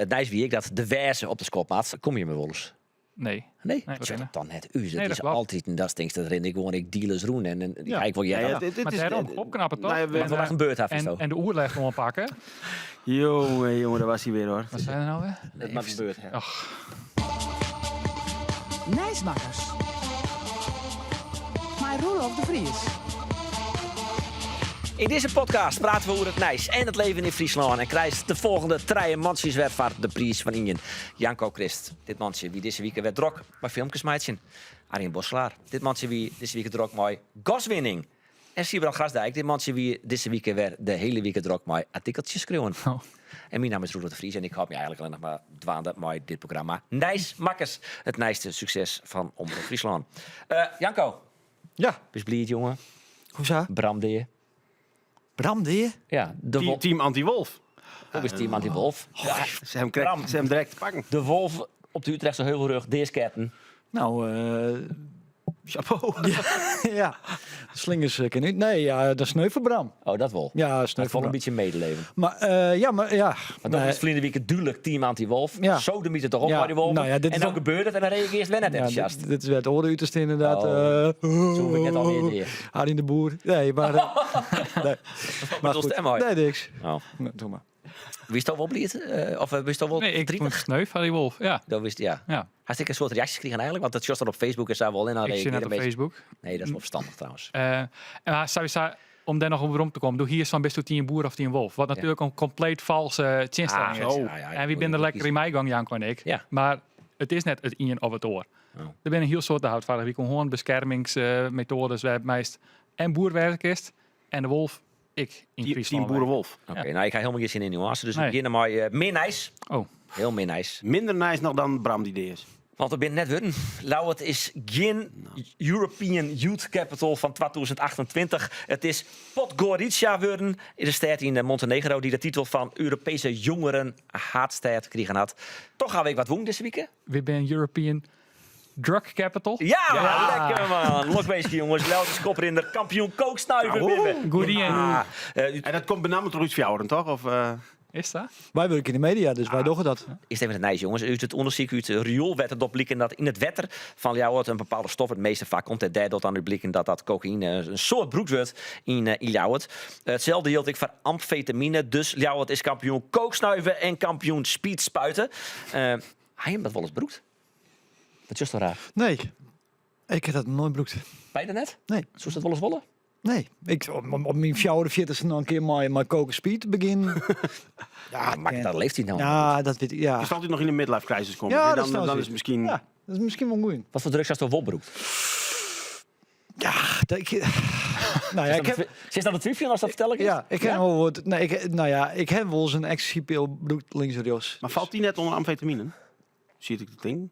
It nijs wie ek dat de wêze op de skop moat. Komme jimme wolris? Nee. Nee? Nee, Sjoch dat dan net út. Nee, It dat is klopt. altiten dat tinkst, dat rin ik gewoan ik dealers rûn en en Ja. ik wol Ja, hearre. ja, dit Maar is- dêrom, opknappe toch? Nou ja, we- Moat wol echt in beurt ha, En, fynsto? en de oerlêst oanpakke. Jonge, jonge, daar was hij weer hoor. Wat sei er nou wer? Dat moat in beurt ha. Och. Nijsmakkers. Mei Roelof de Vries. Yn dizze podcast prate we oer it nijs en it leven yn Fryslân en krijst de folgjende trije mantsjes wer foar de priis fan ien. Janko Krist, dit mantsje wie dizze wike wer drok mei filmkes meitsjen. Arjen Bosselaar, dit mantsje wie dizze wike drok mei gaswinning. En Sybrand Grasdijk, dit mantsje wie dizze wike wer de hiele wike drok mei artikeltsjes skriuwen. Oh. En myn namme is Roelof de Vries en ik hâld my eigenlik allinnich mar dwaande mei dit programma Nijsmakkers, it nijste sukses fan Omrop Fryslân. Janko. Ja. Bist bliid, jonge? Hoesa? Bram dea. Bram dea? Ja, de Team Anti-Wolf. Hoe is Team Anti-Wolf? Ja, ze hebben direct, ze hebben direct te pakken. De wolf op de Utrechtse Heuvelrug, deasketten. Nou, Chapeau. ja, slingers ken ik. Nee, ja, dat is sneu foar Bram. Oh, dat wol. Ja, sneu Dat wol foar in Bram. bytsje medeleven. Mar ja, mar ja. Want dan Nee. is ferline wike dúdlik team anti-wolf. Ja. Zo de mythe toch op Ja, bij die wolven. nou ja, dit en is dan dan- gebeurt het en dan reageert wer net Ja, enthousiast. dit is weer het oare uiterste inderdaad. Oh, Zo hoef ik net alweer neer. Arjen de Boer. Nee, maar... nee. Maar goed. goed. Stem uit. Nee, niks. Oh. Nee, doe maar. Wist toch wel bliid? Of wist toch wel Nee, ik verdrietig? vond het sneu van die wolf. Ja. Dat wist, ja. Ja. Had ik een soort reacties gekregen eigenlijk? Want dat just dan op Facebook en zo wel in. Dan Ik zit net reageer op een beetje. Facebook. Nee, dat is wel verstandig trouwens. En maar sowieso, om daar nog op rond te komen, doe hier zo'n best tien boer of tien wolf. Wat natuurlijk een compleet valse tsjinstelling Ah, is. zo. Ja, ja, En wie ben er lekker in mijn gang, Janko en ik. Ja. Maar het is net it ien of it oar. Oh. Der binne in hiel soad houtvaardig. Wie kon gewoon beskermingsmethodes waar meest en boerwerk is en de wolf ik in Friesland. Team Boerenwolf. Oké, nou ik ga helemaal geen zin in nuance. Dus we Nee. beginnen met min nijs. Oh. Heel min nijs. Minder nice nog dan Bram die idee is. Want we binnen net wurden. Ljouwert is geen European Youth Capital van 2028. Het is Podgorica wurden. In de stad in Montenegro die de titel van Europese jongeren haatstad kregen had. Toch gaan we wat woen deze week. We zijn European Drug Capital. Ja, lekker man. Lokweesje jongens. Ljouwert is koprinder, kampioen kooksnuiver. binnen. Goodie. Ja. En dat komt benamelijk door iets van toch? Of, Is dat? Wij werken in de media, dus wij doen dat. Eerst even het nijs, jongens. Uit het onderzoek uit rioolwetter dat blikken dat in het wetter van Ljouwert een bepaalde stof het meeste vaak komt. En daardoor dan uit blikken dat dat cocaïne een soort broek wordt in Ljouwert. Hetzelfde hield ik voor amfetamine. Dus Ljouwert is kampioen kooksnuiven en kampioen speedspuiten. Hij heeft dat wel eens broekt. Dat is toch raar? Nee, ik heb dat nooit broekt. Bijna net? Nee. Zou dat wel eens wollen? Nee, ik, op mijn 44ste nog een keer mijn koken speed begin. Ja, maar ken. dat leeft hij nou. Ja, dat weet ik. Ja, Je zal altijd nog in de midlife crisis komen. Ja, hè? dat dan, snap dan ik. is het misschien... Ja, dat is misschien wel goed. Wat voor drugs had je wel broekt? Ja, dat ik, nou ja, ik heb, Zit dat de twijfelen als dat vertel ik? ja, ik heb wel wat. Nee, ik, nou ja, ik heb wel eens een ecstasy-pil broekt links en rechts. Maar valt die net onder amfetamine? Zie ik dat ding?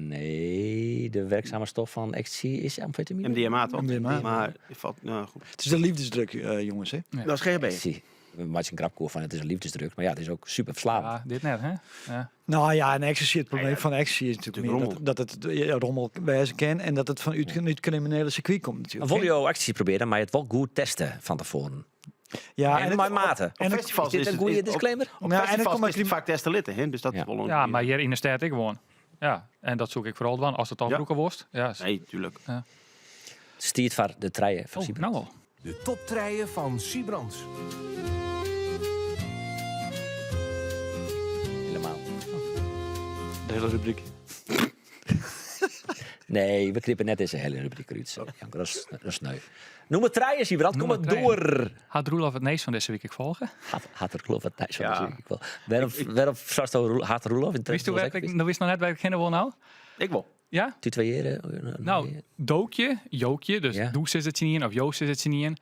Nee, de werkzame stof van ecstasy is amfetamine. MDMA toch? MDMA. Maar het valt, nou goed. Het is de liefdesdruk, jongens. Hè? Ja. Dat is GHB. Ecstasy. We maken een grapkoer van het is een liefdesdruk, maar ja, het is ook super verslavend. Ja, dit net, hè? Ja. Nou ja, en ecstasy, het probleem Ja, ja. van ecstasy is natuurlijk meer Natuurlijk dat het, ja, rommel bij ze ken en dat het van uit het criminele circuit komt natuurlijk. Wil je ecstasy proberen, maar je het wel goed testen van tevoren. Ja, en het- mijn maten. En het, festivals Is dit is een het- goede is- op- disclaimer? Op Ja, en het festivals komt is het vaak testen litten, hè? Dus dat Ja. is wel een Ja, maar hier in de stad ik woon. Ja, en dat zoek ik vooral van als het al Ja. broeken worst. Ja. Nee, tuurlijk. Ja. Stiert van de treien van Oh, Siebrand. nou al. De toptreien van Sybrands. Helemaal. De hele rubriek. Nee, we knippen net deze hele rubriek eruit. Janko, dat is sneu. Noem het treien, Siebrand. Kom Noem het het treien. door. Had Roelof het nees van deze week ik volgen? Had Roelof het nees van Ja. deze week ik wel. Waarom zou je had Roelof in Wist je waar ik, nou wist nog net waar ik beginnen wil nou? Ik wel. Ja? Die twee heren? Nou, Dookje, Jookje, dus Ja. Does is het niet in of Joost is het niet in.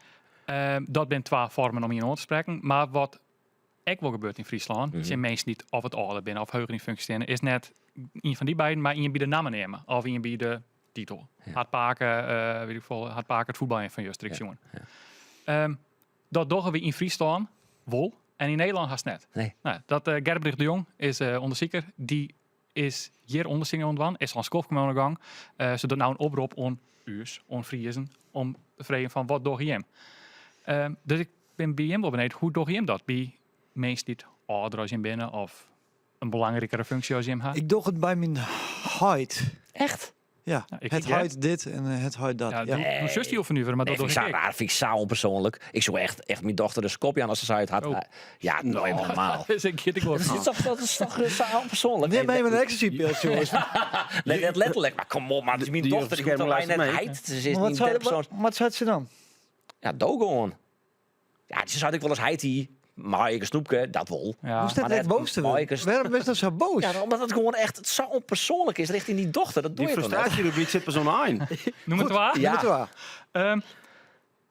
Dat zijn twee vormen om je aan te spreken. Maar wat ook wel gebeurt in Friesland, zijn mensen niet of het ouder binnen of heugen niet functioneren, is net een van die beiden, maar een bij de namen nemen of een bij de titel. Ja. Had Paken, weet ik veel, had Paken het voetbal in van Justrik, Ja, jongen. Dat doen we in Friesland wel en in Nederland haast net. Nee. Nou, dat Gerbrich de Jong is onderzoeker, die is hier onderzoek ontwan, is al een skof aan de gang. Ze doet nou een oproep on uurs, on Friesen, om te vragen van wat doe je hem? Dus ik ben bij hem wel benieuwd, hoe doe je hem dat? Bij mensen die het âlder as jim binne of in belangrikere funksje as jim ha? Ik doch it by myn heit. Echt? Ja, Nou, ik het hear. heit dit en het heit dat. Ja, Ja. doe, doe zus die vernuveren, maar Nee, dat vind doe ik ik zo ek. raar, vind ik zo onpersoonlijk. Ik zou echt, echt mijn dochter de skop aan als ze zei het had. Oh. Ja, nooit normaal. Dus ik ik Dat is toch, dat is toch zo onpersoonlijk? Neem Nee, mee met een ecstasy-piltje, jongens. Nee, net letterlijk. Maar kom op, maar het is mijn De dochter. Ik hoef toch mij net jeugdbescherming luistert heid. Ze is Maar wat niet zou, derde persoon. wat, wat zou ze dan? Ja, doe gewoon. Ja, ze zou ik wel eens heid die. Maar ik een snoepje, dat wel. Ja. Hoe is dat Maar net net- boos te maar worden? ik is- Waarom is dat zo boos? Ja, omdat het gewoon echt zo onpersoonlijk is richting die dochter. Dat doe Die je toch net? frustratierubriek zit pas aan. Noem het waar. Ja. Moet waar.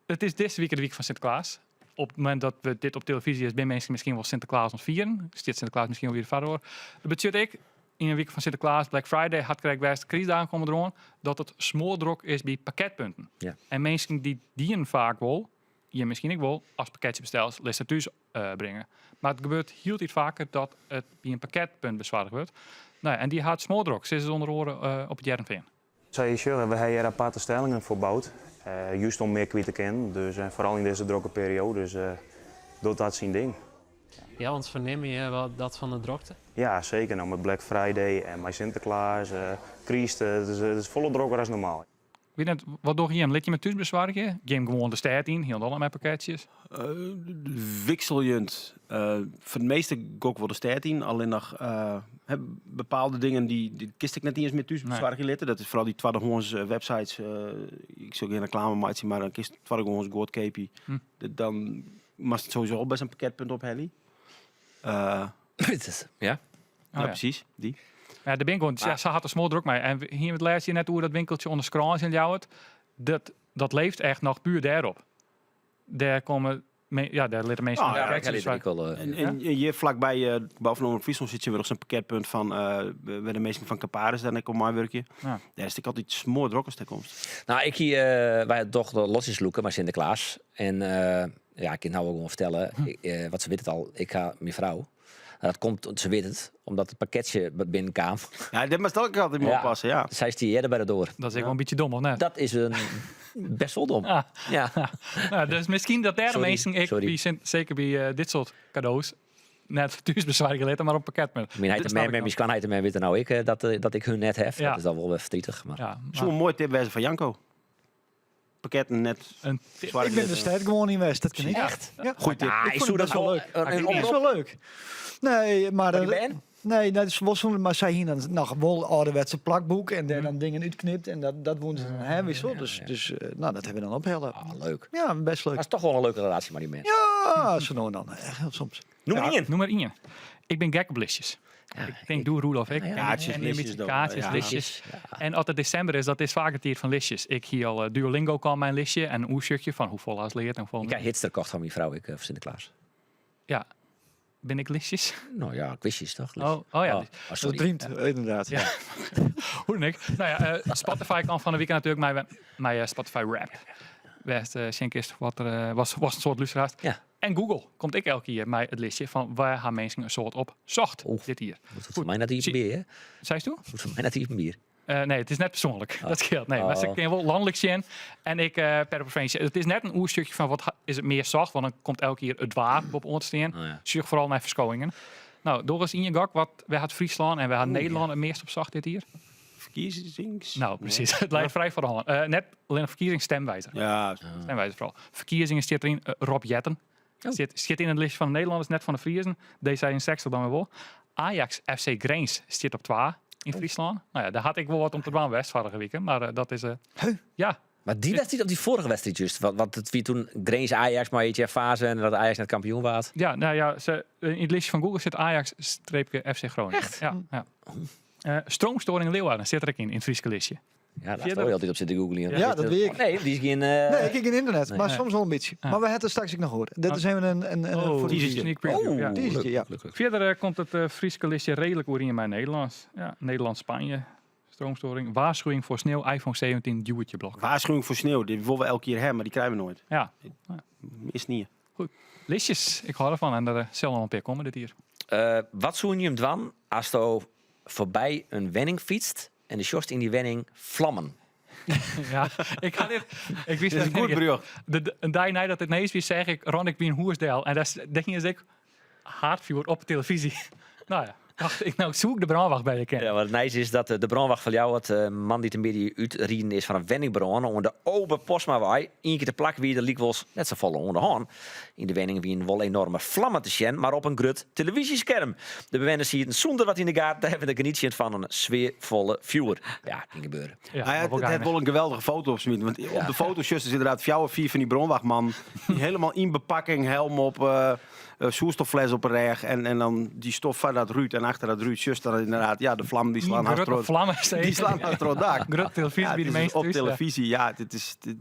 Het is deze week de week van Sinterklaas. Op het moment dat we dit op televisie is, ben mensen misschien wel Sinterklaas ont vieren. Zit Sinterklaas misschien wel weer verder. Dat betekent ik, in een week van Sinterklaas, Black Friday, had ik best crisis komen erom, dat het smoordrok is bij pakketpunten. Ja. En mensen die dienen vaak wel, je misschien ik wel, als pakketje bestelt, les het thuis brengen. Maar het gebeurt heel iets vaker dat het bij een pakketpunt bezwaardigd wordt. Nou ja, en die had smoordrok, ze is onder oren op het Hearrenfean. Zij je we hebben hier aparte stellingen voor gebouwd. Juist om meer kwijt te kennen. Dus, vooral in deze drukke periode. Dus doet dat zijn ding. Ja, want verneem je wel dat van de drukte? Ja, zeker. Nou, met Black Friday en met Sinterklaas, Christ, het is volle drukker als normaal. Ik weet net, wat doe je hem? Lid je met thuisbezorgen? Game gewoon de stad in, heel dan met pakketjes. Wisselend. Voor de meeste gok wel de stad in. Alleen nog heb bepaalde dingen die kist ik net niet eens meer thuis Nee. bezorgen litten. Dat is vooral die tweedehands websites. Ik zou geen reclame maken, maar dan kist tweedehands goedkoopie. Dan mag het sowieso al best een pakketpunt op Helly. Ja? Oh, ja, ja. precies. Die. Ja, de winkel, ja, ze had een smal druk mee. En hier het laatste net hoe dat winkeltje onder Skrans in Ljouwert, dat leeft echt nog puur daarop. Daar komen me, ja, daar litten mensen Ah, met ja, pakketjes ik bij. wel, En hier vlakbij boven Omroep Friesland zit je weer op zo'n pakketpunt van bij de meesten van Caparis, daar ik op mijn werkje. Ja. Daar is ik altijd smoor druk als daar komt. Nou, ik hier, wij toch de losjes loeken, maar Sinterklaas. En ja, ik kan nou ook gewoon vertellen, ik wat ze weet het al, ik ga mijn vrouw. Nou, dat komt, ze weet het, omdat het pakketje binnenkwam. Ja, dit mag ik altijd moet Ja. oppassen, ja. Zij is die eerder bij de door. Dat is ook wel een beetje dom, of net? Dat is een best wel dom. Ah. Ja. Nou, dus misschien dat derde Sorry, mensen, ik, sorry. bij Sint, zeker bij dit soort cadeaus, net thuisbezorgen litten, maar op pakket met. Mijn Dat snap ik dan. misschien hij het weten nou ik dat ik hun net hef. Ja. Dat is dan wel weer verdrietig. Maar. Ja, maar Zo'n mooi tip wijzen van Janko. Pakketten net. een tip. zwaar Ik ben de stad gewoon in West, dat ken ik. Echt? Ja. Goeie tip. Ah, Ik ik vond zoek het dat best wel wel leuk. Een Dat is oprop wel leuk. Nee, maar... van die dat- band? Nee, dat is wel zo, maar zij hier dan nog wel ouderwetse plakboek en daar dan dingen uitknipt en dat woont ze dan hè, wist wel. Dus, dus nou, dat hebben we dan ophellen. Ah, leuk. Ja, best leuk. Dat is toch wel een leuke relatie met die mensen. Ja, zo nou en dan. Echt heel soms. Noem maar Ja, één. Noem maar één. Ik ben gek op listjes. Ja, Ik denk, doe Roelof. Ik. Ja, Kaartjes, en een listjes beetje dan. Kaartjes, Ja. listjes. Ja. En als het december is, dat is vaak het tijd van listjes. Ik hier al Duolingo kan mijn listje en een oershirtje van hoeveel als leert en hoeveel Ik heb hitster kocht van mijn vrouw, ik, voor Sinterklaas. Ja. Ben ik listjes? Nou ja, quizjes toch? Oh, oh ja. Oh, oh, Dat sorry. dreamt, inderdaad. Ja. Hoe dan ik. Nou ja, Spotify kan van de weekend natuurlijk mijn Spotify Wrapped. West, Schenk is wat er was een soort luisteraars. Ja. En Google komt ik elke keer mij het listje van waar gaan mensen een soort op zocht Oeh. dit hier. Moet het voor mij naar het bier, hè? Zei je toe? Moet voor mij naar het bier. Nee, het is net persoonlijk. Dat scheelt. Nee, maar ze Oh. kunnen wel landelijk zien. En ik per provincie. Het is net een oerstukje van wat is het meer zacht, want dan komt elke keer het waar op ontstaan. Oh, ja. Zorg vooral naar verschoningen. Nou, Doris in je gok, wat wij had Friesland en wij had Nederland het meest op zacht dit hier. Verkiezings? Nou, precies. Het lijkt vrij voor de hand. Net alleen een verkiezing stemwijzer. Ja, Stemwijzer vooral. Verkiezingen zit erin. Rob Jetten. Oh. Zit in het listje van de Nederlanders, net van de Friesen. D66 dan weer wel. Ajax FC Grens zit op 2 in Friesland. Nou ja, daar had ik wel wat om te doen West vorige week. Maar dat is... Ja. Maar die wedstrijd of die vorige wedstrijd juist? Want het wie toen Grens Ajax, maar je fase en dat Ajax net kampioen was. Ja, nou ja, in het listje van Google zit Ajax-FC Groningen. Echt? Ja, ja. Stroomstoring Leeuwarden zit er ook in het Friese listje. Ja, daar Verder- stond je altijd op zitten googlen. Ja, dat weet ik. Nee, die is geen... Nee, ik kijk in internet, Nee. maar Nee. soms wel een beetje. Ja. Maar we hebben het straks ook nog gehoord. Dat is even een Oh, voor de teasertje. sneak preview. Oh, ja. Teasertje, leuk, ja. leuk, leuk. Verder komt het Friese listje redelijk oer in mijn Nederlands. Ja, Nederland-Spanje, stroomstoring, waarschuwing voor sneeuw, iPhone 17, duwtje blok. Waarschuwing voor sneeuw. Die willen we elke keer hebben, maar die krijgen we nooit. Ja, Is niet. listjes, ik hou ervan en daar zal nog een paar komen dit hier. Wat zoen je hem dwan als je voorbij een wenning fietst en de sjost in die wenning vlammen? Ja, ik had dit. Ik wist Dit is een dat goed niet. bericht. Een dag nadat het ineens weer zeg ik, Ron, ik ben een hoersdel. En dat is, denk je, ik, Haardfjoer op televyzje. Nou ja, dacht ik, no soe ik de brânwacht belje kinne. Ja, mar it nijs is dat de brânwacht fan Ljouwert moandeitemiddei útriden is foar in wenningbrân oan de Obe Postmawei. Ien kear te plak wie der lykwols net safolle oan de hân. Yn de wenning wienen wol enorme flammen te sjen, mar op in grut televyzjeskerm. De bewenners sieten sûnder wat yn de gaten te hawwen te genietsjen fan in sfearfolle fjoer. Ja, kin gebeure. Ja, Hy maar wol hat geinich. wol in geweldige foto opsmiten. Want op de foto sjochst dus ynderdaad fjouwer, fiif fan dy brânwachtmannen. Dy hielendal yn bepakking, helm op, eh, soerstoffles op 'e rêch. En dan dy stof foar dat rút en achter dat rút sjochst dan ynderdaad, ja, de flammen dy slaan hast Grutte troch, flammen. dy slaan hast troch it dak. Grutte televyzje Ja, by de it is minsken op thús, ja. televyzje, ja. Dit is, dit,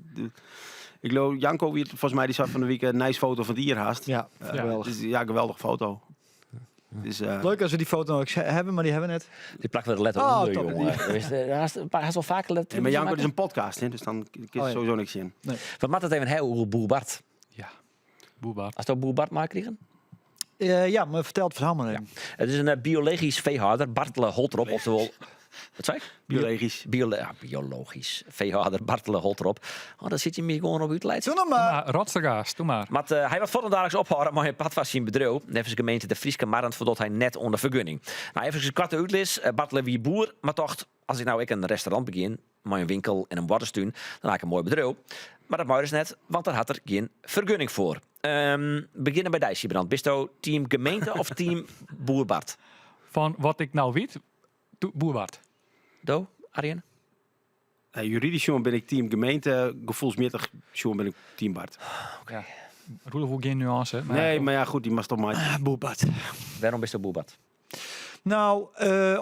ik leau, Janko wie folgens my, dy sei fan de wike nijsfoto fan it jier hast. Ja, geweldich. Dus, ja, geweldige foto. Dus, Leuk as we dy foto noch hawwe, mar dy hawwe we net. Dy plakke we der letter Oh, ûnder, top. jonge. Wist, hast, hast al faker let Nee, mar Janko, it is in podcast, hè, dus dan kinst Oh, ja. sowieso niks sjen. Nee. We moatte it even hawwe oer Boer Bart. Ja, Boer Bart. Hasto Boer Bart meikrigen? Ja, mar fertel it ferhaal mar even. It is in biologysk feehâlder, Bartele Holtrop, oftewol... Wat sei ik? Biologysk. Ja, biologysk feehâlder Bartele Holtrop. Oh, dêr sit je my gewoan op út te laitsjen. Doe noch mar. Doe mar, rotstergaas, doe mar. Mar hy moat fuortendaliks ophâlde mei in part fan syn bedriuw. Neffens de gemeente De Fryske Marren foldocht hy net oan de fergunning. No, efkes in koarte útlis. Bartele wie boer, mar tocht, as ik no ek in restaurant begjin, mei in winkel en in boarterstún, dan ha ik in moai bedriuw. Mar dat mei dus net, want dêr hat er gjin fergunning foar. Begjinne by dy, Sybrand. Bisto team gemeente of team boer Bart? Fan wat ik no wit, boer Bart. Do, Arjen? Juridysk sjoen bin ik team gemeente, gefoelsmjittich sjoen bin ik team Bart. Oké. Ja. Roelof woe gjin nuânse. Mar Nee, mar ja, goed, dy moatst toch meitsje. Boer Bart. Wêrom bisto boer Bart? No,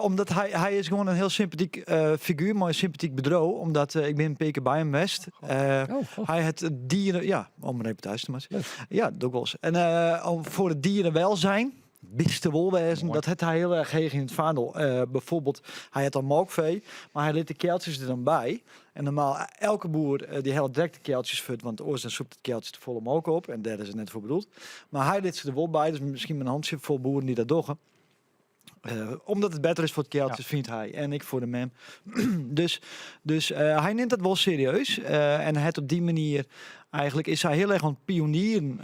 omdat hy, hy is gewoan in hiel sympatyk figuer mei in sympatyk bedriuw. Omdat ik bin in pear kear by him west. Oh, goh. Hy hat dieren, ja, om in reportaazje te meitsjen. Leuk. Ja, doch ik wolris. En om foar it dierenwelzijn, bistewolwêzen, Moai. dat hat hy hiel erch heech yn it fandel. Bijvoorbeeld, hy hat dan molkfee, mar hy lit de kealtsjes der dan by. En normaal, elke boer dy hellet direkt de kealtsjes fuort, want oars dan sûpt it kealtsje te folle molke op en dêr is it net foar bedoeld. Mar hy lit se der wol by, dus miskien mar in hantsjefol boeren dy't dat dogge. Omdat it better is foar it kealtsjes, fynt hy. En ek foar de mem. Dus hy nimt dat wol serieus. En hat op dy manier Eigenlijk is hy hiel erch oan it pionieren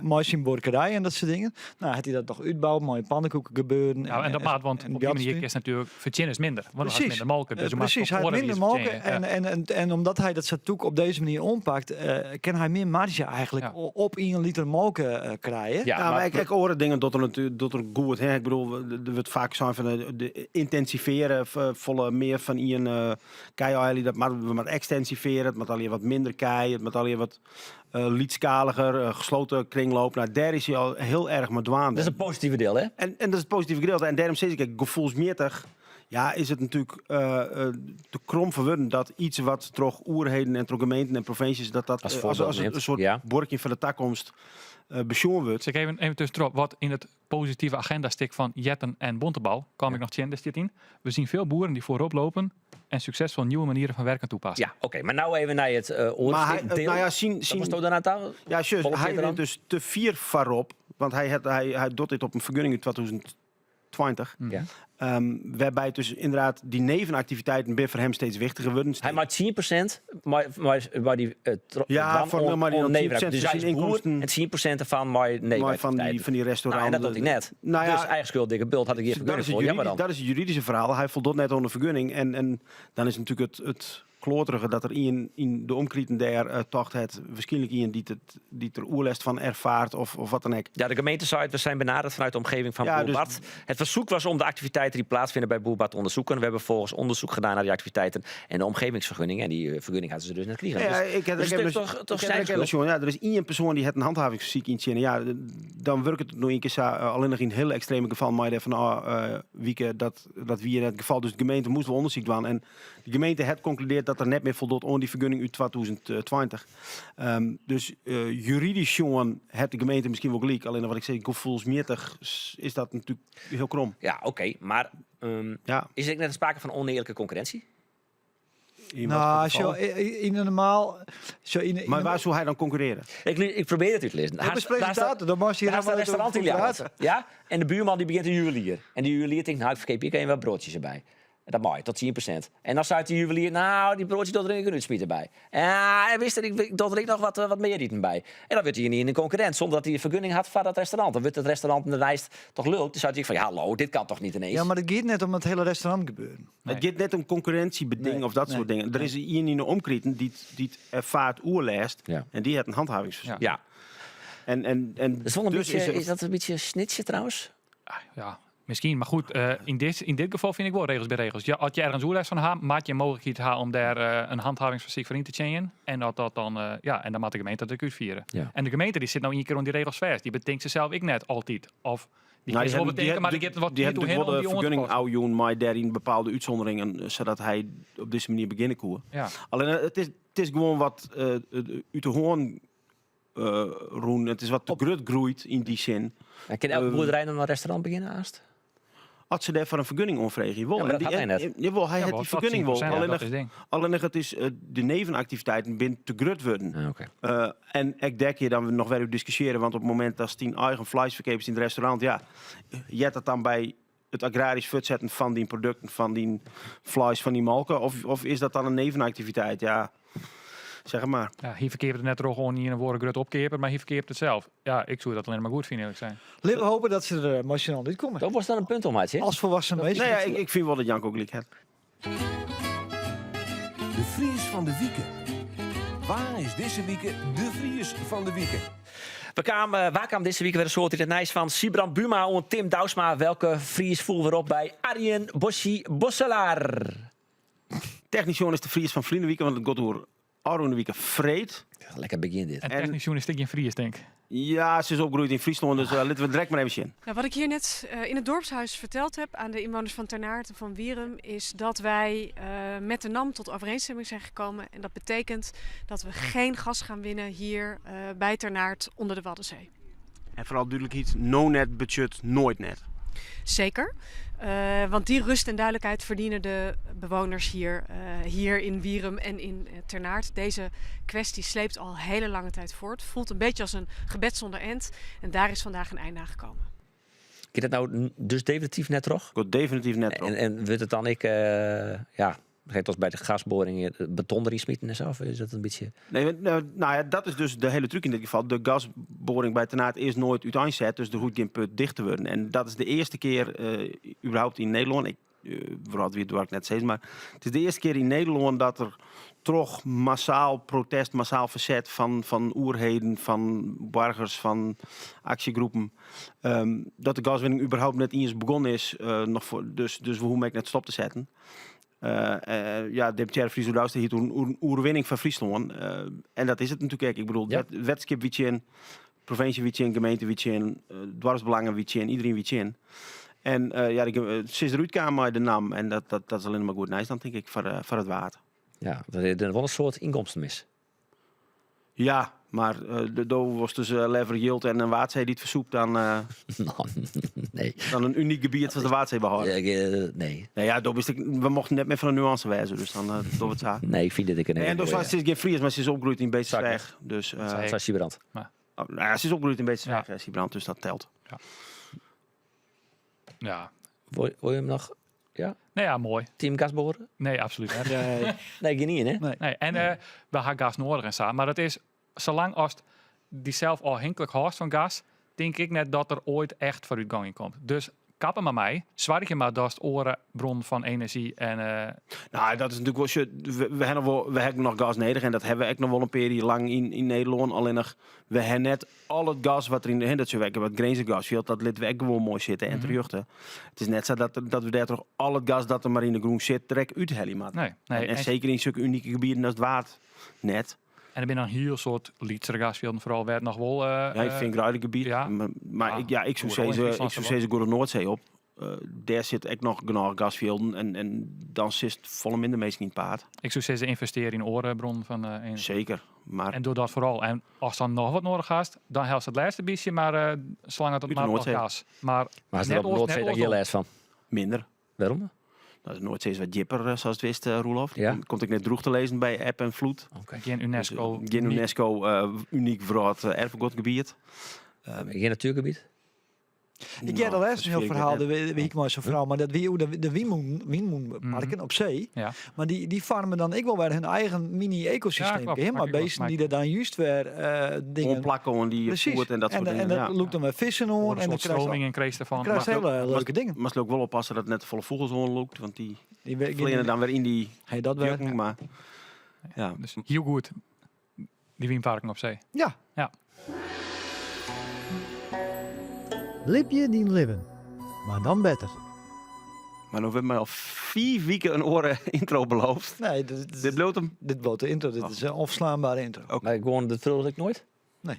mei syn buorkerij en dat soart dingen. No, hat hy dat noch útboud mei pannenkoekengebeuren. Ja, en dat moat, want op dy manier kinst natuerlik fertsjinje minder. Want dan hast minder molke. Dus Precies, hy hat minder molke. En, en omdat hy dat sa tûk op dizze manier oanpakt, kin hy mear marge eigenlijk op ien liter molke krije. Ja, Ja, mar ek oare dingen docht er natuerlik docht er goed. Hè. Ik bedoel, der wurdt faak sein fan de yntinsivearje folle mear fan ien Kij ôfhelje, dat moat, we moatte ekstensivearje, it moat allegear wat minder kij, it moat allegear wat uh, lytsskaliger, uh, gesloten kringloop. Nou, dêr is hy al hiel erch mei dwaande. Dat is it positive diel, hè? En dat is it positive gedeelte. En dêrom sis ik, gefoelsmjittich, ja, is it natuerlik uh, te krom foar wurden dat iets wat troch oerheden en troch gemeenten en provinsjes, dat dat As as, foarbyld as in neamt, soart ja. buorkjen foar de takomst besjoen wurdt. Sil ik even, even tuskentroch, wat yn it positive agendastik fan Jetten en Bontebal kaam ik noch tsjin, dêr stiet yn, We zien veel boeren die voorop lopen en succesvol nieuwe manieren van werken toepassen. Ja, oké, mar no even nei it oare Mar hy, stik, deel. nou ja, syn, Dat syn, moatsto dêrnei ta? ja, sjoch, Folle hy fierder rint dan? dus te fier foarop, want hy, hat, hy, hy docht dit op in fergunning út 2020. Ja. Wêrby't dus ynderdaad dy nevenaktiviteiten binne foar him steeds wichtiger wurden. Hy mei 10% mei, mei, mei dy Ja, dwaan formeel oan- mei dy oan dan nevenaktiviteiten. 10% Dus fan hy syn is boer ynkomsten. en 10% ervan mei Mei fan dy, nevenaktiviteiten. fan dy Nou, restaurant. en dat docht hy net. Nou ja, dus eigen skuld, dikke bult, hat er gjin dat fergunning is, het foar. Jammer juridisch, dan. dat is it juridyske ferhaal. Hy foldocht net oan de fergunning. En, en dan is natuerlik it, it kloaterige dat der ien yn de omkriten dêr eh, tocht hat, wierskynlik ien dy't it, dy't der oerlêst fan erfaart of, of wat dan ek. Ja, de gemeente zei, we zijn benaderd vanuit de omgeving van Ja, Boer dus- Bart. Het verzoek was om de activiteiten die plaatsvinden bij Boer Bart te onderzoeken. We hebben vervolgens onderzoek gedaan naar die activiteiten en de omgevingsvergunning. En die vergunning hadden ze dus net krige. Ja, Dus, ik heb, dus ik heb het is dus, toch, toch ik heb zijn ik heb dus schuld? jongen, ja, der is ien persoan dy hat in hanthavingsfersyk yntsjinne. Ja, dan wurket it noch ien kear sa, allinnich yn hiele ekstreme gefallen mei dêrfan ôf wike. Dat, dat wie net it gefal. Dus de gemeente moast wol ûndersyk dwaan. En de gemeente hat konkludearre dat er net mear foldocht oan dy fergunning út 2020. Dus juridysk sjoen hat de gemeente miskien wol gelyk. Allinnich wat ik sis, gefoelsmjittich is dat natuerlik hiel krom. Ja, oké. Maar Ja. is der ek net sprake fan ûnearlike konkurrinsje? Yn wat Nou, foar zo, gefal? yn in normaal. Zo in, in Mar wêr soe hy dan konkurrearje? Ik, ik probearje it út te lizzen. Ik bin presintator, dan moatst hjir Daar staat helemaal een net restaurant over yn Ljouwert. praten. Ja? En de buurman dy begjint in juwelier. En dy juwelier tinkt, no, ik ferkeapje ek even wat broadsjes derby. En dat mei, tot 10%. En dan seit de juwelier, nou, dy broadsje docht der ek in útsmiter by. Ja, en wist ik, ik docht der ek noch wat, wat mear iten by. En dan wurdt hy in konkurrint, sûnder dat hy in fergunning hat foar dat restaurant. Dan wurdt it restaurant dêrneist toch lulk. Dan seit hy fan, ja, hallo, dit kan toch niet ineens? Ja, mar it giet net om it hiele restaurant gebeuren. It giet net om konkurrinsjebeding Nee, of dat nee, soart dingen. Der is ien yn de omkriten dy't, dy't erfaart oerlêst Ja. en dy hat in handhavingsfersyk. Ja. En, en, en Dat is wol in dus bytsje, is er- is dat in bytsje snitsje trouwens? Ah, Ja, miskien. Mar goed, eh, yn, dit, yn dit gefal fyn ik wol regels by regels. Ja, as je ergens oerlêst fan ha, moat je in mooglikheid ha om dêr eh, in handhavingsfersyk foar yn te tsjinjen. En dat dat dan, eh, ja, en dan moat de gemeente dat ek útfiere. Ja. En de gemeente dy sit no ien kear oan dy regels fêst. Dy betinkt se sels ek net altyd. Of dy Nou, kin se wol die betinke, mar die, der giet wat die tiid hebben oerhinne natuurlijk om wol dy de oan te fergunning passen. ôfjûn mei dêryn bepaalde útsûnderingen, eh, sadat hy op dizze manier begjinne koe. Ja. Allinne, it is, it is gewoan wat eh, út de hân eh, rûn. It is wat te grut groeid yn dy sin. En kin elke Eh, boerderij dan in restaurant begjinne aanst? As se dêrfoar in fergunning oanfreegje wol. Ja, mar En dat die- hat hy net. en- Jawol, hy Ja, hat wel, dy tot fergunning wol. 10%, ja, Allinne, dat is it ding. allinne it is, eh, de nevenaktiviteiten binne te grut wurden. Ah, oké. Eh, en ek dêr kinne je dan noch wer oer diskusjearje, want op it momint datst dyn eigen fleis ferkeapest yn it restaurant, ja, heart dat dan by it agrarysk fuortsetten fan dyn produkten, fan dyn fleis, fan dyn molke, of, of is dat dan in nevenaktiviteit? Ja, zeg mar. Ja, hy ferkeapet it net troch oan ien of oare grutte opkeaper, mar hy ferkeapet it sels. Ja, ik soe dat allinne mar goed fine, earlik sein. Litte we hoopje dat se der emosjoneel útkomme. Dat was dan in punt om, hè? As folwoeksen minsken. Nee, ja, ik, ik fyn wol dat Janko gelyk hat. De Fries fan de Wike. Wa is dizze wike de Fries fan de Wike? We kamen, wa kaam dizze wike wer in soad yn it nijs fan Sybrand Buma oant Tim Douwsma. Welke Fries foel wer op by Arjen Boschi Bosselaar? Technysk sjoen is de Fries fan ferline wike, want it giet oer ôfrûne wike freed. Lekker begjin dit. En technysk sjoen is it ek gjin Fries, tink. Ja, se is opgroeid yn Fryslân, dus eh, litte we direkt mar even sjen. Nou, wat ik hier net eh, in het dorpshuis verteld heb aan de inwoners van Ternaard en van Wierum, is dat wij eh, met de NAM tot overeenstemming zijn gekomen. En dat betekent dat we geen gas gaan winnen hier eh, bij Ternaard onder de Waddenzee. En foaral dúdlikheid, no net betsjut noait net. Zeker. Eh, want die rust en duidelijkheid verdienen de bewoners hier, eh, hier in Wierum en in eh, Ternaard. Deze kwestie sleept al hele lange tijd voort. Voelt een beetje als een gebed zonder end. En daar is vandaag een einde aan gekomen. Giet dat no dus definityf net troch? Giet definityf net troch. En, en wurdt it dan ek, eh, ja, krekt as by de gasboring, eh, beton deryn smiten en sa? Of is dat in bytsje... Nee, want, nou, nou ja, dat is dus de hiele trúk yn dit gefal. De gasboring by Ternaard is noait úteinset, dus der hoecht gjin put ticht te wurden. En dat is de earste kear eh, überhaupt yn Nederlân. Ik, uh, wrâldwiid doar ik net sizzen, mar it is de earste kear yn Nederlân dat der troch massaal protest, massaal ferset fan, fan oerheden, fan boargers, fan aksjegroepen, ehm, dat de gaswinning überhaupt net iens begûn is. eh, noch foar, dus, dus we hoege ek net stop te setten. Eh, eh, ja, deputearre Friso Douwstra hie it oer in oerwinning foar Fryslân. Eh, en dat is it natuerlik ek. Ik bedoel, Ja. wet, wetterskip wie tsjin, provinsje wie tsjin, gemeente wie tsjin, eh, doarpsbelangen wie tsjin, iderien wie tsjin. En eh, ja, de, ge- se is derút kaam mei de NAM en dat, dat, dat is allinne mar goed nijs dan, tink ik, foar, eh, foar it Waad. Ja, der is wol in soad ynkomsten mis. Ja, mar eh, de do wolst dus eh, leaver jild en in Waadsee dy't fersûpt dan, eh, No, nee. dan in unyk gebiet fan de Waadsee behâlde. Eh, nee. Nee, ja, do bist ek- we mochten net mear fan de nuance wêze, dus dan uh, dogge we it sa. Nee, ik fyn dit ek in Nee, en hele dus goeie. se is gjin Fries, mar se is opgroeid yn Beetstersweach. Dus, eh, Zei ik. Sa Sybrand. oh, nou ja, se is opgroeid yn Beetstersweach, Ja. ja. Sybrand, dus dat telt. Ja. Wol, wol je him noch? Ja? Nee, ja, moai. Team gasboaren? Nee, absolút net. Nee. Nee, gjin ien, hè? Nee. Nee, en eh, we ha gas nedich en sa. Mar dat is, salang ast dysels ôfhinklik hâldst fan gas, tink ik net dat der oait echt foarútgong yn komt. Dus kappe mar mei. Soargje mar datst oare bronnen fan enerzjy en... eh, Nou, dat is natuerlik wol. sjoch, We, we, hawwe noch wol, we hawwe noch gas nedich en dat hawwe we ek noch wol in pear jier lang yn, yn Nederlân. Allinnich, we hawwe net al it gas wat der yn de dat we wat Grinzer gasfjild, dat litte we ek gewoan moai sitte en terjochte. It is net sa dat, dat we dêr troch al it gas dat der mar yn de grûn sit, direkt úthelje moatte. nee, nee. En, en En, seker yn sokke unike gebieten as it Waad net. en der binne dan hiel soad lytsere gasfjilden, foaral wêr't noch wol... eh, Ja, ik fyn Greidgebiet. ja. Mar, mar Ja, ik, ja, ik soe oeral yn sizze, Fryslân ik soe sa sizze, gean de Noardsee op. Eh, dêr sit ek noch genôch gasfjilden en, en dan sitst folle minder minsken yn it paad. Ik soe sizze, ynvestearje yn oare bronnen fan eh, enerzjy. Seker, mar En doch dat foaral. En ast dan noch wat nedich hast, dan hellest it lêste bytsje, mar eh salang it Út de mar noch Noardsee. gas. Mar Mar is Net der op oars- Noardsee net dan gjin oarsom. lêst fan? minder. Wêrom? Nou, de Noardsee is wat djipper, eh, sa ast witst, eh, Roelof. Ja. Komt ek net drûch te lizzen by eb en floed. Oké. gjin UNESCO. Dus, gjin unyk- UNESCO eh, unyk wrâld eh, erfgoedgebiet. Gjin natuergebiet? Ik hearde lêsten in hiel ferhaal, de wie ik mei sa'n frou, mar dat wie oer de, de wynmûnparken op see. Ja. Mar dy, dy foarmen dan ek wol wer hun eigen mini-ekosysteem. Ja, klopt. Mei beesten dy't der dan just wer eh, dingen... Oanplakke oan dy Precies. foet en dat soort en, dingen. En ja. dat lûkt dan wer fissen oan. Oare En dan soort krijst, stroming en kreest derfan. krijst hele leuke dingen. Moatst ek wol oppasse dat net te folle fûgels oanlûkt, want dy Die fleane dan wer yn dy Hey, dat wer. wjukken, mar ja. Dus hiel goed, dy wynparken op see. Ja. Ja. Libje dyn libben, mar dan better. Mar no wurdt my al 5 wiken in oare intro beloofd. Nee, dit, Dit bliuwt him. dit bliuwt de intro. Dit is in ûnferslaanbere intro. Mar gewoan dat feroaret ek noait? Nee.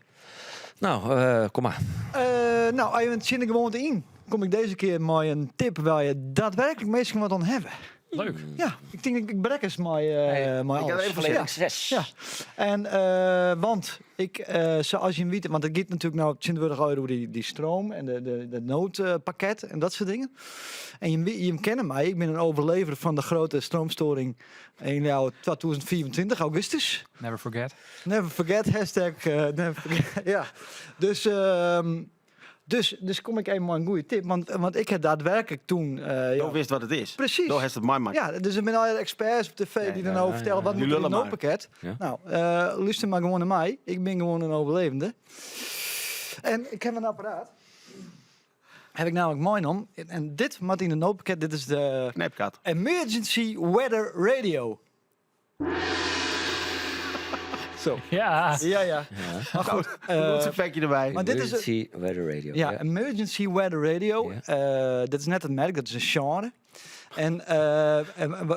No, eh, kom mar. Eh, no, even tsjin de gewoante yn. Kom ik dizze kear mei in tip wêr't je daadwerklik minsken wat oan hawwe. Leuk. Ja, ik tink ik brek ris mei, eh mei Ik ha alles. even aflevering 6. Ja. En, eh, want ik, eh, zoals je weet, want it giet natuerlik no tsjintwurdich al oer dy, dy stroom en de, de, de noodpakket en dat soart dingen. En je, je kenne my, ik bin in overlever fan de grutte stroomstoring yn jou 2024 augustus. Never forget. Never forget, hashtag eh, never forget. ja. Dus, ehm, dus, dus kom ik even mei in goede tip, want, want ik ha daadwerklik toen... eh, ja, Do witst wat it is. Precies. Do hast it meimakke. Ja, dus der binne allegear experts op tv dy't dan ja, over fertelle wat Die moat der yn lullen it mar. noodpakket. Ja. No, eh lúster mar gewoan nei my. Ik bin gewoan in overlevende. En ik ha in apparaat. Ha ik namelijk meinommen. En dit moat yn it noodpakket. Dit is de Knypkat. Emergency Weather Radio. Zo. Ja. Ja, ja. Mar goed. eh, Een effectje derby. maar dit is het- Emergency Weather Radio. Ja, Emergency Weather Radio. Ja. Eh, dat is net it merk, dat is in sjenre. En, eh, en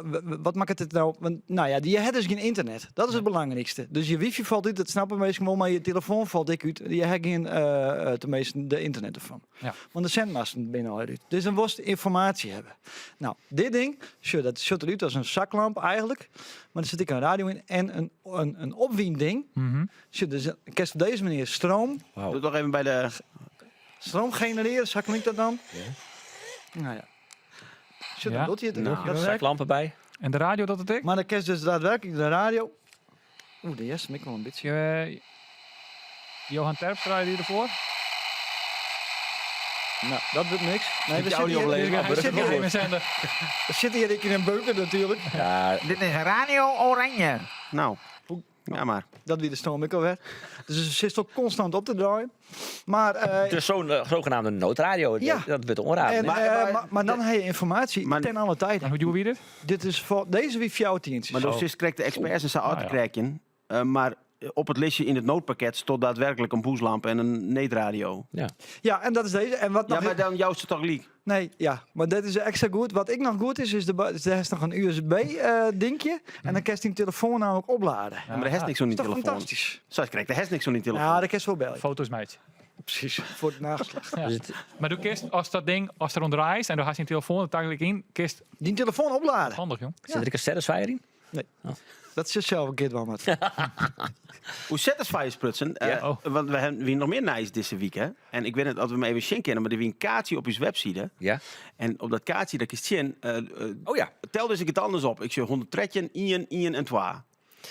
wat makket it no? Want, no ja, je ha dus gjin ynternet. Dat is it belangrykste. Dus je wifi falt út, dat snappe minsken wol, mar je telefoan falt ek út. Je ha gjin, eh, teminsten de ynternet derfan. Ja. Want de sendmasten binne al út. Dus dan wolst ynformaasje hawwe. No, dit ding, sjoch, dat sjocht derút as in zaklamp eigentlik. Mar der sit ek in radio yn en in, in, in opwynding. Sjoch, dus kinst op dizze manier stroom Wauw. Doe toch even by de... Stroom generearje, sa klinkt dat dan. No ja. Sjoch, Ja. dan docht hy it. Nou. Dat werkt. Zaklampen by. En de radio docht it ek? Mar dan kinst dus daadwerklik de radio. Oeh, de eerste mik wol in bytsje. Eh, Johan Terpstra dy derfoar. No, dat wurdt niks. Nee, we Die audio sitte hier, beleven. we sitte hier, Even zender. we sitte hjir ek yn in bunker natuerlik. Ja, Dit is Radio Oranje. No, ja mar. Dat wie de stroom ek alwer. Dus it sit al konstant op te draaien. Mar, eh, dus zo'n eh, zogenaamde noodradio, Ja. dat, dat wurdt oanraden. en, hè? eh, maar- mar, mar dan ha je ynformaasje Maar- ten alle tijden. En hoe djoer wie dit? Dit is foar dizze wie fjouwer tientsjes. Mar do sizst krekt de experts en sa ôf te Ah, ja. krijen. Eh, mar op it listje yn it noodpakket stiet daadwerklik in bûslamp en in needradio. Ja. Ja, en dat is dizze. En wat Ja, noch mar dan joust it toch gelyk. Nee, ja, mar dat is ekstra goed. Wat ek noch goed is, is de, der is noch in USB-dinkje. En dan kinst dyn telefoan namelijk oplade. Ja, mar dêr hast niks oan dy Is toch telefoan. fantastysk? Sa krekt, dêr hast niks oan dy telefoan. Ja, dêr kinst wol belje. Foto's meitsje. Presys, foar it nageslacht. Ja. Dus it, Mar do kinst, ast dat ding, ast deroan draaist en do hast dyn telefoan der tagelyk yn, kinst Dyn telefoan oplade. Handich, jong. Sit der ek in Satisfyer yn? Nee. Dat is sels in kear dwaan moat. Oer Satisfyer sprutsen, eh, Ja. Oh. want we hawwe wie noch mear nijs dizze wike. En ik wit net oft we him even sjen kinne, mar der wie in kaartsje op ús webside. Ja. En op dat kaartsje, dêr kinst sjen, eh, eh, Oh ja. tel dus ik it anders op. Ik sjoch 113, 1, 1 en 2.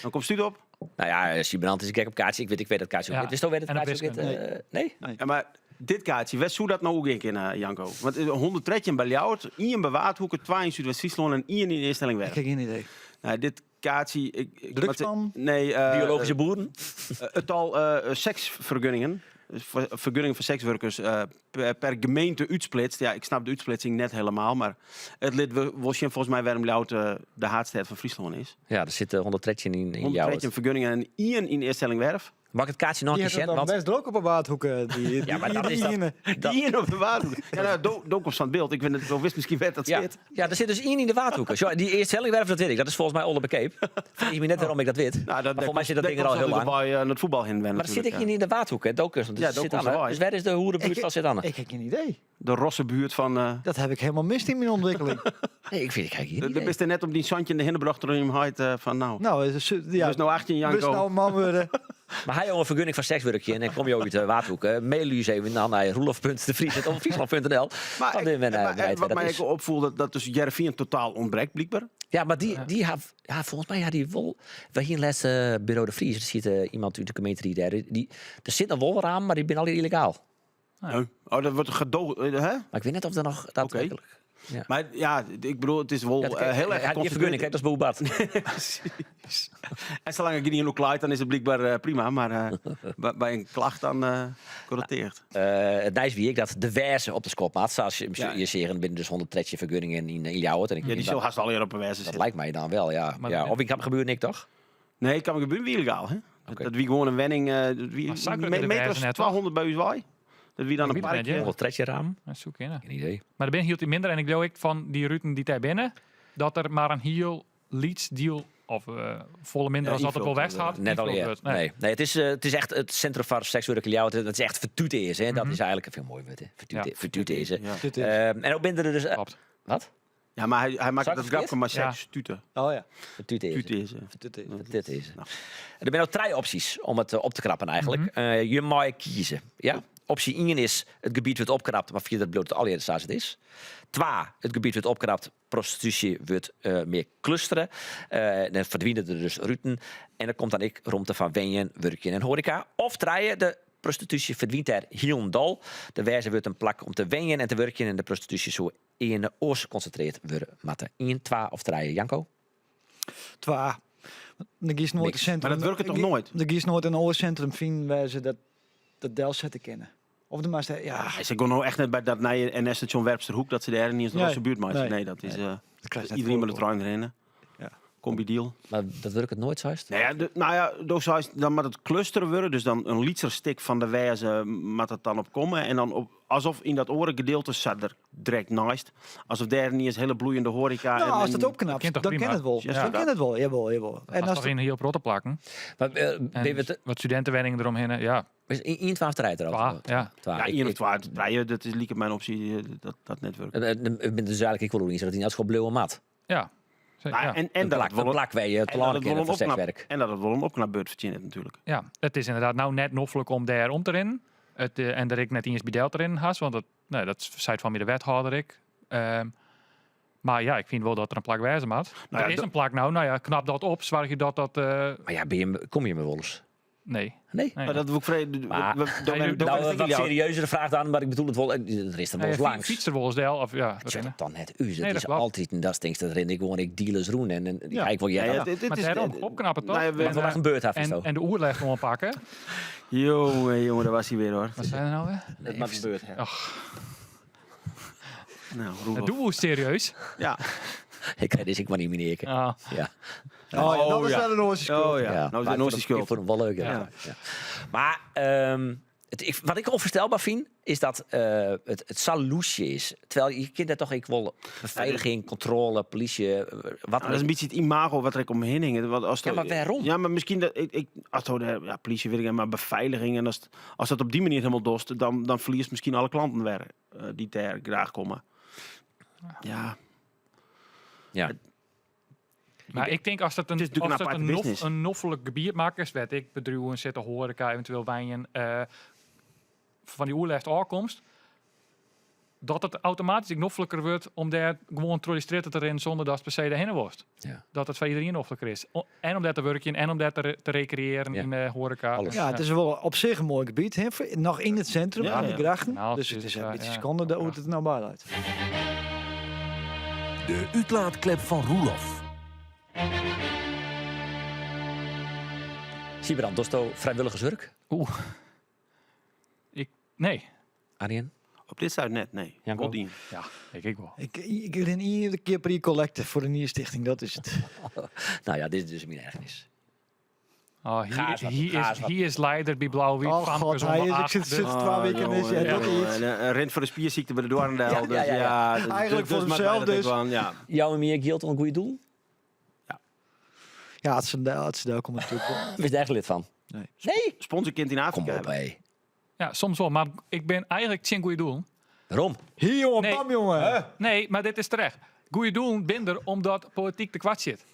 Dan komst út op. No ja, eh, Sibrand is gek op kaartsje. Ik wit, ik wit dat kaartsje Ja. ook. Witsto wêr't it En op kaartsje ook wiskunde. eh, nee? Ja, mar dit kaartsje, wêr soe dat no oer gean kinne, Janko? Want 113 by Ljouwert, 1 by Waadhoeke, 2 yn Súdwest-Fryslân en 1 yn Eaststellingwerf. Ik ha gjin idee. No, dit kaartsje... Ik, ik, Drugspan? Nee. eh, Biologyske boeren? Eh, it tal eh, seksfergunningen, dus fergunningen foar sekswurkers eh, per, per gemeente útsplitst. Ja, ik snap de útsplitsing net hielendal, mar it lit wol sjen folgens my wêrom Ljouwert eh, de haadstêd fan Fryslân is. Ja, der sit 113 yn, yn 113 Ljouwert. fergunningen en 1 yn Eaststellingwerf. Mag ik it kaartsje noch in Die kear hat sjen? dan Want best drok op 'e Waadhoeke. Die, die, Ja, mar dat die is dat- ene. dat- Ien op de Waadhoeke. Ja, no, do, do komst fan it Bilt. Ik wit net, do witst miskien wêr't dat ja. sit. ja, der sit dus ien yn de Waadhoeke. Zo, dy Eaststellingwerf, dat wit ik. Dat is folgens my Ollebekeep. Freegje my net wêrom ik dat wit. No, dat, Mar folgens my sit dat ding der al hiel lang. By eh, it fuotbal hin Mar der sit ek ien yn de Waadhoeke. Dokus, want Ja, ja, do sit komst Anne. derwei. Dus wêr is de hoerebuert Ik- fan Sint Anne? Ik ha gjin idee. De rosse buert fan... eh Dat ha ik hielendal mist yn myn ûntwikkeling. Nee, ik wit ik ha gjin Do idee. bist der net op dyn santjinde hinne brocht troch jim heit eh, fan no. No, is, ja, Dus no 18, Janko. Wurdst no man wurde. Mar ha jo in fergunning foar sekswurkje en kom jo út de Waadhoeke, mail ús even dan nei roelof.devries@omroepfriesland.nl. Mar, Dan ik, binne we mar, benijd wat wêr dat my is. ek opfoel, dat, dat dus Hearrenfean totaal ûntbrekt, blykber. Ja, mar dy, dy ha, ja, folgens my ha dy wol. Wy hiene lêst eh, Buro de Vries, der sit eh, iemand út de gemeenterie dêr. Dy, der sit noch wol ramen, mar dy binne allegear yllegaal. Nee. Oh, dat wordt gedoogd, hè? Maar ik weet net of er nog daadwerkelijk... Ja. Maar ja, ik bedoel, het is wel Ja, kijk, heel erg hij had je vergunning, kijk, dat is Boebat. Precies. En zolang ik niet in klaait, dan is het blijkbaar prima. Maar bij een klacht dan correcteert. Het nijs wie ik dat de wijze op de skop had. Zoals je, je zeggen, binnen dus 100 tretje vergunningen in Ljouwert. En ik Ja, die dat, zal haast al hier op een wijze dat zitten. lijkt mij dan wel, ja. Maar ja. dat- Of ik kan gebeuren, ik toch? Nee, ik kan me gebeuren wie illegaal, hè? Dat, Oké. dat wie gewoon een wenning, dat wie, Maar suiker de meter wijze als net, toch? 200 bij u waai. Dat wie dan Ik een weet het net, parkje. ja. 100 tretje raam. Dat zoek in. hè. Geen idee. Maar er ben hield hij minder. En ik geloof ik van die ruten die daar binnen, dat er maar een heel leads deal of volle minder Ja, als dat het wel invult west had. Net al invult ja. wordt. Nee. Nee. Nee, het is echt het centrum van sekswerk in Ljouwert. Dat is echt vertuten is. Hè. Dat is eigenlijk een veel mooi woord. Hè. Vertuten, Ja. vertuten is. Hè. Ja. Dit is. En ook binnen er dus... Klopt. wat? Ja, maar hij maakt Zal ik dat het grapje, maar Ja. seks tuten. Oh ja, Vertuten is. Tuten is. dit is. Dit is. Nou. Er zijn ook drie opties om het op te krappen eigenlijk. Je mag kiezen. Ja? Optie 1 is het gebied wordt opgekrapt, maar via dat bloot het allereerste zoals het is. 2, het gebied wordt opgekrapt, prostitutie wordt meer clusteren. Dan verdwijnen er dus ruten. En er komt dan ik rondte van wenjen, werkjen en horeca. Of 3, de prostitutie verdwijnt daar hielendal. De wijze wordt een plak om te wenjen en te werken en de prostitutie zo in de oors geconcentreerd worden. Matten. 1, 2 of 3, Janko? Twa. De kies nooit Niks. een centrum. Maar dat werkt toch nooit? De kies nooit een oorcentrum vinden waar ze dat deel zetten kennen. Of de maar ja, Hij zegt gewoon nou echt net bij dat nieuwe NS-station Werpsterhoek dat ze daar niet eens Nee. de buurt maken. Nee. Nee, dat is dat krijg je net iedereen met de voor. trein erin. Ja. Combi deal. Maar dat werkt het nooit, zo Nou ja, nou ja, dus hij is- dan moet het clusteren worden, dus dan een lietserstik van de wijze moet het dan op komen. En dan op, alsof in dat orengedeelte zat er direct naast. Alsof daar niet eens hele bloeiende horeca. Nou, en, als en- dat opknapt, kan toch dan prima? ken het wel. Ja. Dan ken het wel, jawel, jawel. En En als toch in heel op rotte plakken. Maar, En ben je het- wat studentenwenningen eromheen. hè. Ja, Is 1, 12 rijdt er Twa, ja. Twa. Ja, Ik- één of ik- twee, draaien, dat is lieke mijn optie, dat netwerk. Ik ben dus eigenlijk ik wil ook niet dat hij nou gewoon blauwe mat. Ja. Maar Ja. en, en Een dat plak, het wel een plak waar je en te dat lang het wel kennen een voor opknap, sekswerk. en dat het wel een opknapbeurt verdient natuurlijk. Ja, het is inderdaad nou net noffelijk om daar om te rennen. Het, en dat ik net eens bij Delta erin has, want dat, nee, dat zei van mij de wethouder ik. Maar ja, ik vind wel dat er een plak wijzen moet. Nou ja, er is een plak nou, nou ja, knap dat op, zorg je dat dat... Maar ja, ben je, kom je me wel eens? nee. Nee. Nee. Maar dat wil ik vrij. Maar- Nee, Nou, een wat serieuzere vraag dan, maar ik bedoel het wel. Er is er wel Nee, eens langs. Fiets er wel eens deel, of ja, Zeg rennen. dat dan net u. Dat Nee, dat is klopt. altijd en dat stinkt dat ren ik gewoon ik dealers roen en Ja. ik wil jij Ja, dat. dit Maar is daarom, opknappen toch? Nou ja, we- Wat wel een beurt heeft En, zo. en de oerleg gewoon pakken. Jongen, jongen, daar was hij weer hoor. Wat zijn er nou weer? Het maakt een beurt. hè. Ach. Nou, Dat Roelof. doen we serieus. Ja. Ik krijg deze ik maar niet meer neer. Ah. Ja. Oh ja, dat is ja. wel een oorse schuld. Oh ja, nou is maar de ik vond Noorse hem- schuld. Ik vond hem wel leuk. Ja. Ja. Ja. Maar wat ik onvoorstelbaar vind, is dat het saloesje is. Terwijl je kind daar toch ik wil beveiliging, controle, politie, wat Nou, dat is een beetje het imago wat er ik omheen hing. Want als Ja, maar waarom? Ja, maar misschien dat ik, als het, ja, politie weet ik niet, maar beveiliging en als dat op die manier helemaal dost, dan verliest misschien alle klanten weer die daar graag komen. Ja. Ja. Maar ik denk als dat een, Het is natuurlijk als een dat aparte een, nof, business. een noffelijk gebied maakt, weet ik, bedrijven zitten, horeca, eventueel wijnen, van die oerlijst afkomst, dat het automatisch noffelijker wordt om daar gewoon door die straten te rennen zonder dat het per se daarheen wordt. Ja. Dat het voor iedereen noffelijker is. En om daar te werken en om daar te recreëren Ja. in de horeca. Alles. Ja, het is wel op zich een mooi gebied. Hè? Nog in het centrum, Ja, aan de ja. grachten. Nou, dus het is een beetje ja, schande dat hoe het er nou bij uit. De uitlaatklep van Roelof. Siebrand, dosto vrijwilligerswerk? Oeh. Ik, nee. Arjen? Op dit zuid net, nee. Janko? Goddien. Ja, ik wel. Ik ren iedere keer per collecte voor de Nierstichting, dat is het. Nou ja, dit is dus mijn ergernis. Oh, Ga eens wat, hier, ga is, eens wat. hier is leider bij Blauw-Wit. Oh Famke god, zonder hij is, ik acht, zit, dus- zit 2 weken in jongen, ja, dat jongen. iets. En, rent voor de spierziekte bij de Doorndel. Ja, dus ja, ja, ja. ja, Eigenlijk voor maakt hemzelf mij dat ik dus. wel, ja. Jouw en meer Gilt een goede doel? Ja, het is een, het is daar komt natuurlijk wel. Wist er eigenlijk lid van? Nee. Nee? Sponsorkind in Afrika. Kom op, hebben. hé. Ja, soms wel. Maar ik ben eigenlijk geen goede doel. Waarom? Hier jongen, Nee. bam jongen. Nee, maar dit is terecht. Goede doel binder omdat politiek te kwart zit.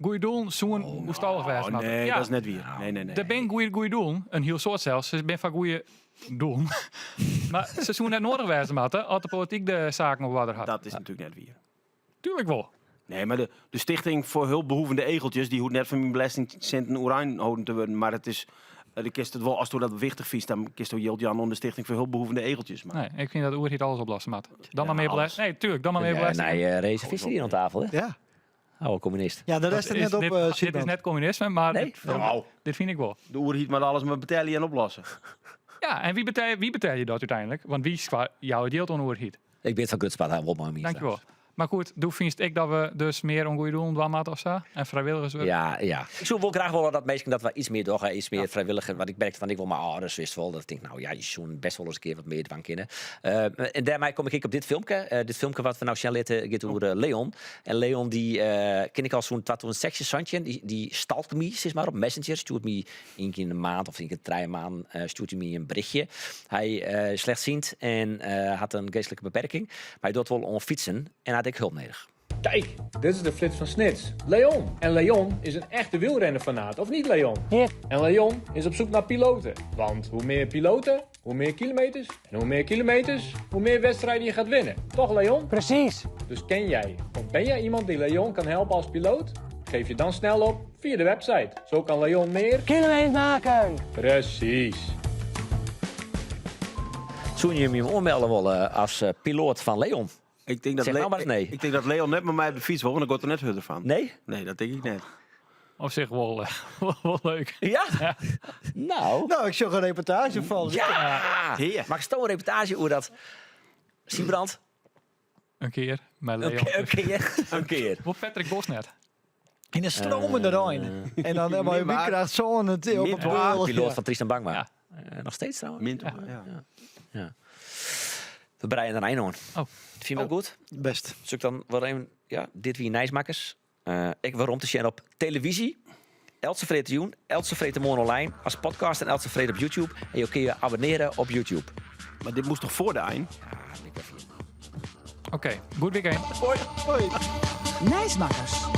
Goede doel, zo'n hoe stallig Oh, nee, ja, dat is net weer. Nee, nee, nee. Er ben goede doel, een heel soort zelfs. Ze ben van goede doel. maar ze zoen net nodig wijzen, maat, als de politiek de zaken op water had. Dat is natuurlijk net weer. Tuurlijk wel. Nee, maar de stichting voor hulpbehoevende egeltjes, die hoeft net van mijn belastingcenten oerijn houden te worden. Maar het is De kinst it wol, asto dat wichtich fynst, dan kinsto jild jaan oan de Stichting voor Hulpbehoevende Egeltjes. Maar Nee, ik fyn dat de oerheid alles oplosse moat. Dan maar Ja, mear alles. belesting. Nee, tuurlijk, dan maar mear Ja, belesting. nee, Reze Visser hier aan tafel, hè? Ja. Oude communist. Ja, de Dat rest er is- net op, dit, eh dit is Siebrand. net communisme, maar Nee? dit, Nou. dit vind ik wel. De oerheid moet alles maar betalen en oplossen. Ja, en wie betaal je dat uiteindelijk? Want wie is jouw deel oan oerheid? Ik ben het van Gutspaat, hij wil maar niet. Dankjewel. Maar goed, doe vindt ik dat we dus meer om goede doelen dwaan moeten of zo? En vrijwilligerswerk? Ja, ja. Ik zou wel graag willen dat mensen dat we iets meer doorgaan, iets meer vrijwilliger. Want ik merk van ik wil maar ouders wist wel. Dat ik denk, nou ja, je zou best wel eens een keer wat meer dwang kunnen. En daarmee kom ik op dit filmpje. Dit filmpje wat we nou zien laten, gaat over Leon. En Leon die ken ik al zo'n 2006 zandje. Die stalkt me, zeg maar, op Messenger. Stuurt me één keer in de maand of één keer 3 maanden, stuurt hij me een berichtje. Hij is slechtziend en had een geestelijke beperking. Maar hij doet wel om fietsen en had ik hulp nodig. Kijk, dit is de flits van Snits. Leon. En Leon is een echte wielrennerfanaat, of niet Leon? Ja. En Leon is op zoek naar piloten. Want hoe meer piloten, hoe meer kilometers. En hoe meer kilometers, hoe meer wedstrijden je gaat winnen. Toch Leon? Precies. Dus ken jij of ben jij iemand die Leon kan helpen als piloot? Geef je dan snel op via de website. Zo kan Leon meer... Kilometers maken. Precies. Zou je hem aanmelden willen als piloot van Leon? Ik denk dat, Zeg nou maar eens nee. ik denk dat Leon net met mij op de fiets wil, want ik word er net hudder van. Nee? Nee, dat denk ik net. Op zich wel leuk. Ja? Nou. Nou, ik zag een reportage van. Ja! Heer. Maak een reportage over dat Siebrand. Een keer met Een Leon. keer. Een keer. Wel Patrick Bos net. In de stromende Rijn. En dan hebben we maar- krijgt zo'n het op het Min- beul. De piloot Ja. van Tristan Bangma. Ja. Nog steeds trouwens. Min toch? Ja. Ja. We breiden een eind aan. Oh. Vind je dat goed? Best. Zal ik dan wel even... Ja, dit wie Nijsmakkers. Ik waarom te zien op televisie. Eltse vrede te Eltse vrede morgen online. Als podcast en Eltse vrede op YouTube. En je kun je abonneren op YouTube. Maar dit moest toch voor de eind? Ja, ik even. Oké, goed weekend. Hoi. Nijsmakkers.